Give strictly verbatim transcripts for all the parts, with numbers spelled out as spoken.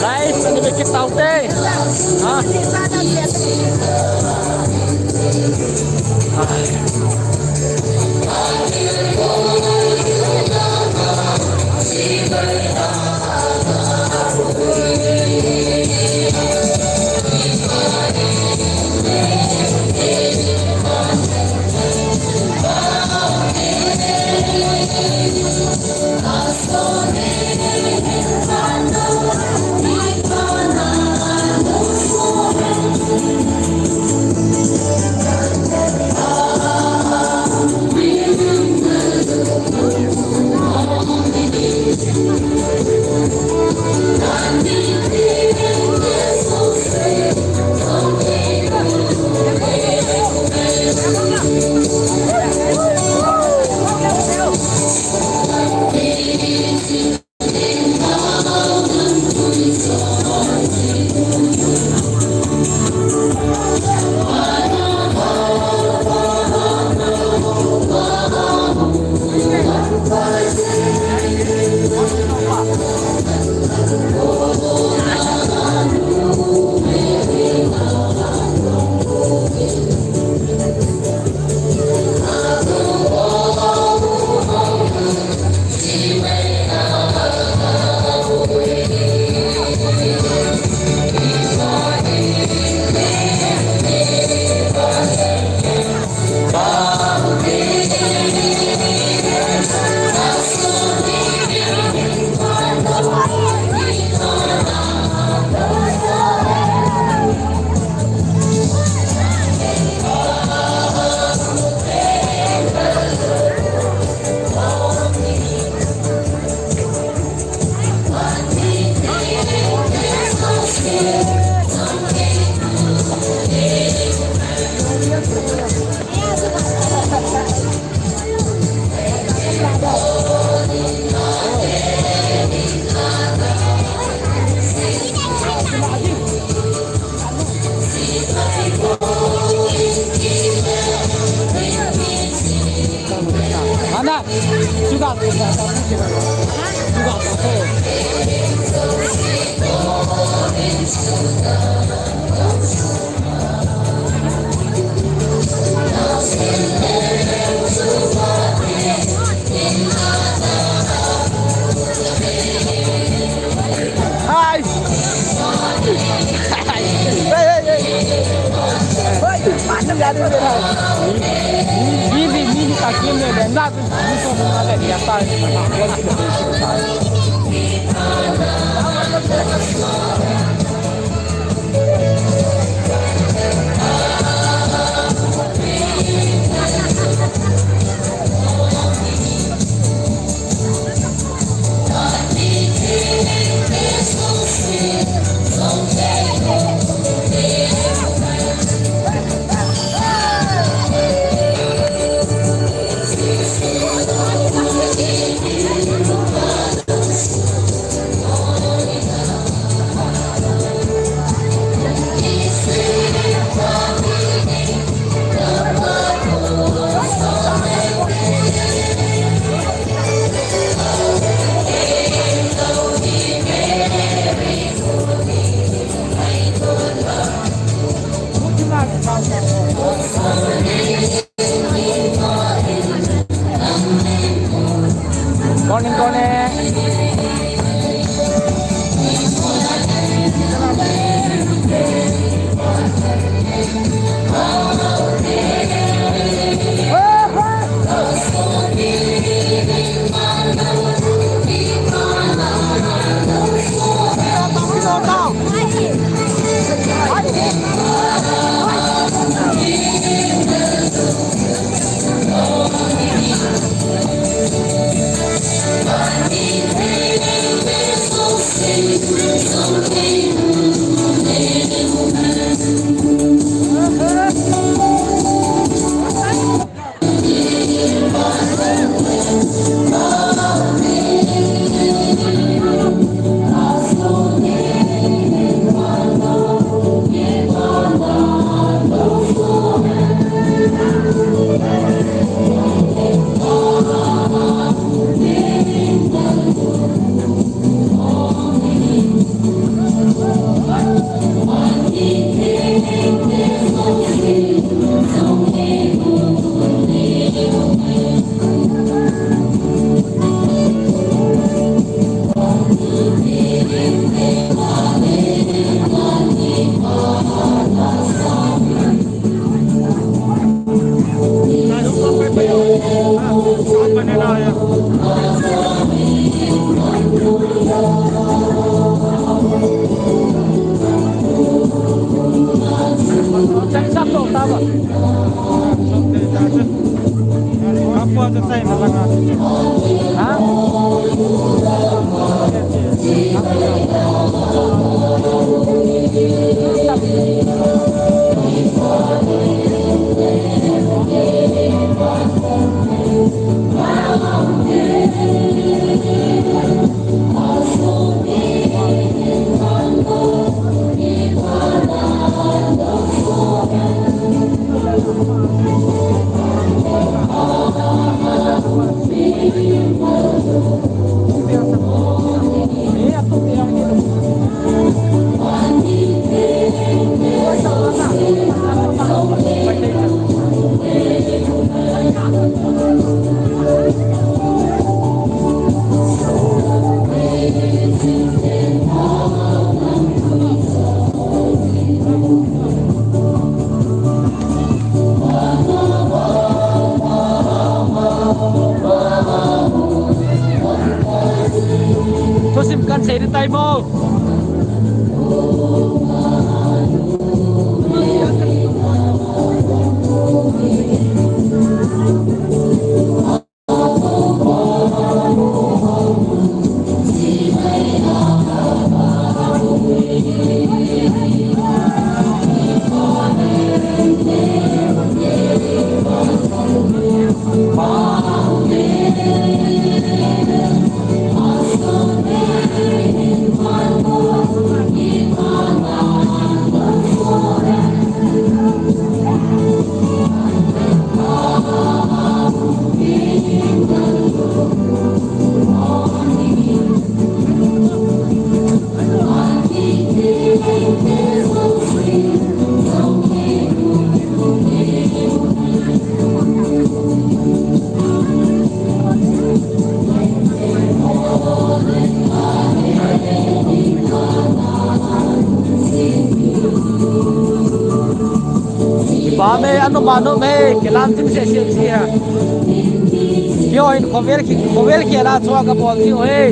Guys, ano ba kita, okay? Ha? Ana, juga, juga, juga. Hai. Hai. Hei, hei, hei. Hei, mana jadi dia? Ni, ni, ni, ni tak kira dia. Nak, ni semua ada dia tak. Morning, Tony. Thusim kan sei ding tai mo. Ba me, anu manu me, kilam tim se se se ha. Yo in khovel ki, khovel ki la chua ka bol ti o he.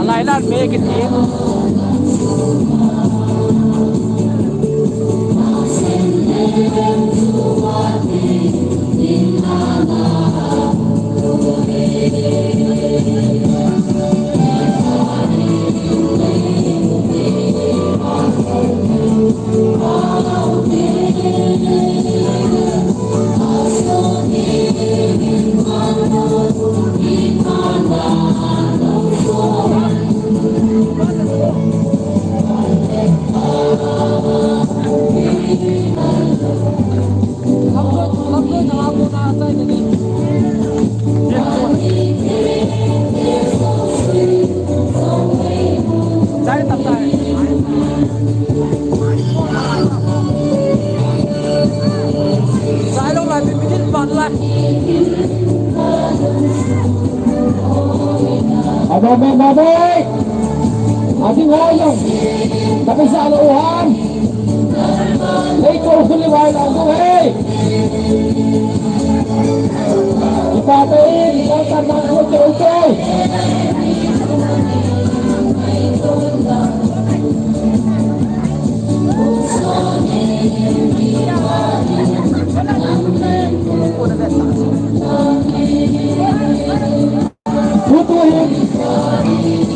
Alai lan me ki ti. Ado me na dei. Ati ngai jong. Tapi sa lo ham. Lei ko kuli vai lang ko he. Kita pe, kita kan na ko ke ke. Tutu hin,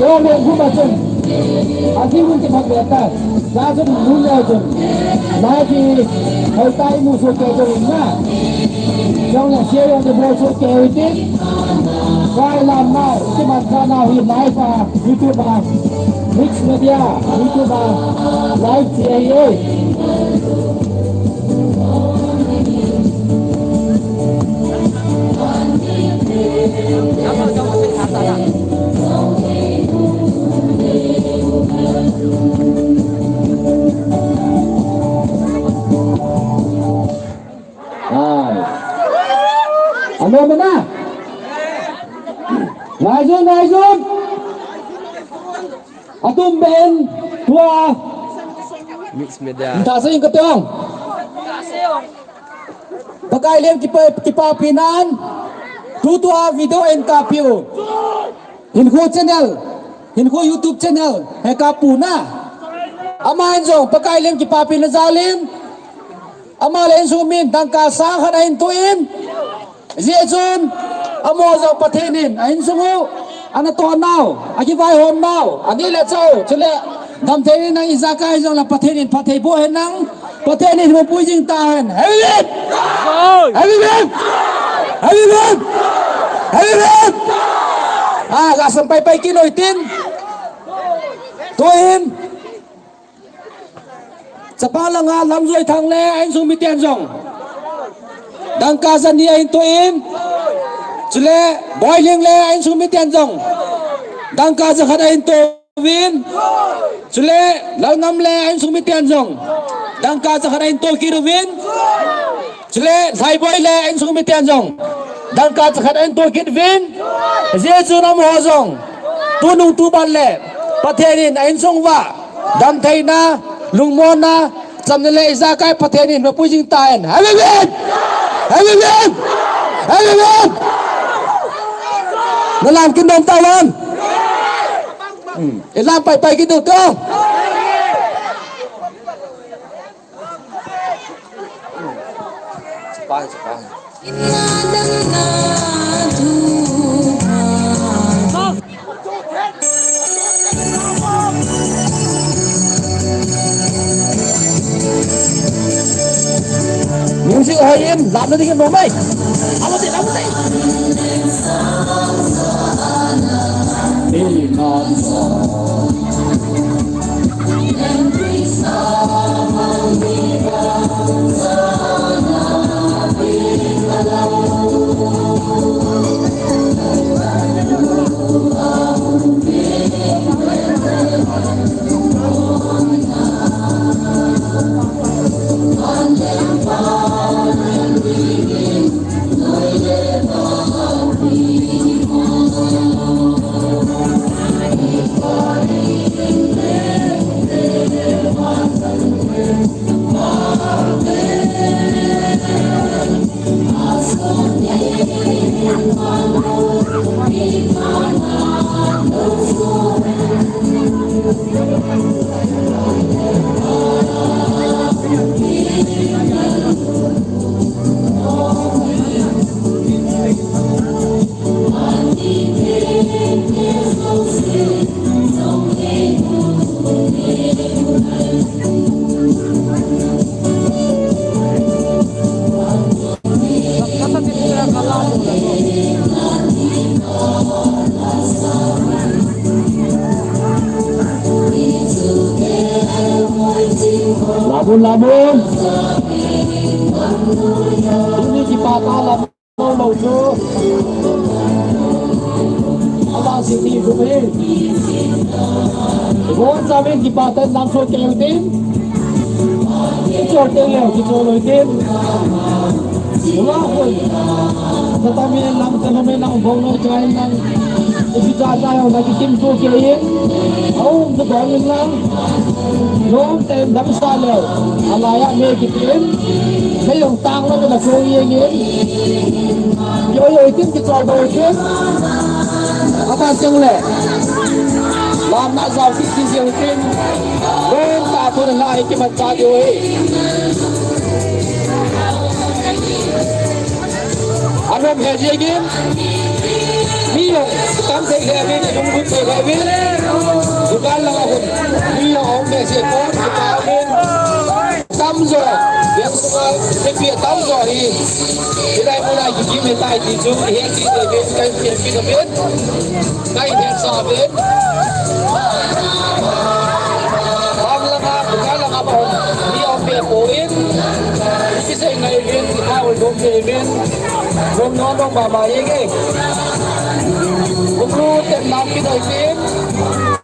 yo le gu ba chun. Ati mun ti phak le ta. Sa chun mun le chun. Lai ki, hoi tai mu so ke chun na. Jong la share jong le bo so ke wi tin. Kai lam nau, ti man ka nau hi live a, YouTube a. Mix Media, YouTube a. Live ti ai ai. Hai. Alo, mana? Ngaijun, ngaijun. Atum ben, tua. Mix Media. Nta sa ing katong. Pakai lem kipa, kipa pinan. Tutua video en kapiu. Hinkho channel. Hinkho YouTube channel. He kapu na. Ama en jong, pakai lem kipa pinan jalin. Ama le insung min, dangka sang khat ahin tuin. Jeh chun, amaho jong Pathen in, a insung u, ana tonau, akivaihomnau, ani le chau, chule, damthei in nang ijakai jong le Pathen in phatthei boh hen lang, Pathen in mapui jing tahen. Heavy win! Heavy win! Heavy win! Heavy win! Ah, gasam pai pai kit u hitin. Tuin. Chapang langa Lamjoithang le a insung miten jong. Dangka jani ahin tuin. Chule Boiling le a insung miten jong. Dangka jakhat ahin tuin. Chule Lalngam le a insung miten jong. Dangka jakhat ahin tu kit uvin. Chule Lhaiboi le a insung miten jong. Dangka jakhat ahin tu kit uvin. Jeh chun amaho jong. Tunung tuban le. Pathen in a insung uva. Damtheina, lungmonna, chamna le ijakai Pathen in mapui jing tahen. Heavy win! Heavy win! Heavy win! Nalam kin dom tahen. Hmm. Ilam pai pai kit u to. Sepai, sepai. Music hai in, lam na ding in, no mai. Amo te, amo te. Labun, labun. Tuni kipah tah lam. Lo chu. Abang sini group hi. Bon samin kipah tah lam so keu tin. Kichol teng leu, kichol loi tin. Ula hun. Satamin lang, satamin lang, bong no chain lang. Ipi cha cha yo na kitim tu ke in. Aum tu bong in lang. Long tem dam sa leo. Alaya me kitim. Me yong tang lo na ko ye nge. Yo yo itim ki chol do itim. Aban chang le. Lam na zau ki ki jeng itim. Long ta tu na lai ki man cha yo e. Anom he jegin. Mi jong tam thei le vin, lunglut thei le vin. Dukan lang a hun. Mi jong om le je ko, dukan vin. Tam jo. Yang sunga, mi pi tam jo hi. Hilai muna ki kim he tai ti chu, he ti le vin, kai ti ki le vin. Ngai he sa ve. Bang langa, bukai langa ba hon. Ni om pe po in. Ki sei ngai vin, ki thao dom pe vin. Dom no dom ba ba ye ke. Kum lu tem nam ki doi pe.